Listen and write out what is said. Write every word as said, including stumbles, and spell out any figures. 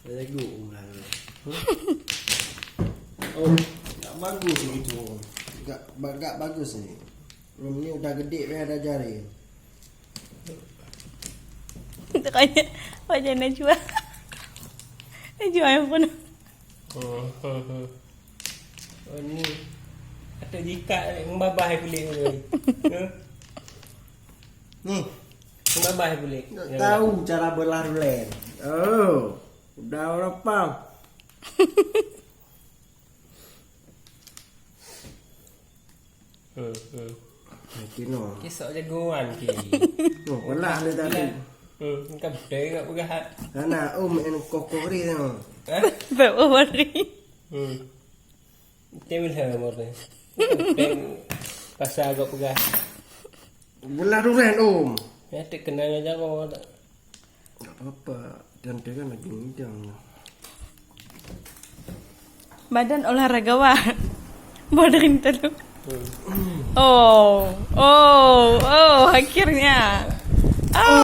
Lagu Om lah. Oh, tak bagus gitu. Gak, gak bagus ni. Om ni udah gede, dah ada jari. Tanya, tanya Najwa. Najwa yang pun. Oh, oh, oh. Oh, ni. Atau jika membabah kulit ni. Huh? Ni. Membabah kulit. Nak tahu cara belah dulen. Oh, udah berapa? Eh, eh. Nanti no. Kisok jagoan ke? No, pelah ni tadi. Eh, engkau betul tak peugah? Sana, Om, en kokori no. Hah? Bawa mari. Hmm. Tembel sama ni. Pasal kau peugah. Belah dulen, Om. Ya, tak kenal aja kau. Tak apa-apa. Dan dia kan lagi ngidang. Badan olahragawan. Bodring telu. Hmm. Oh, oh, oh, akhirnya. Oh.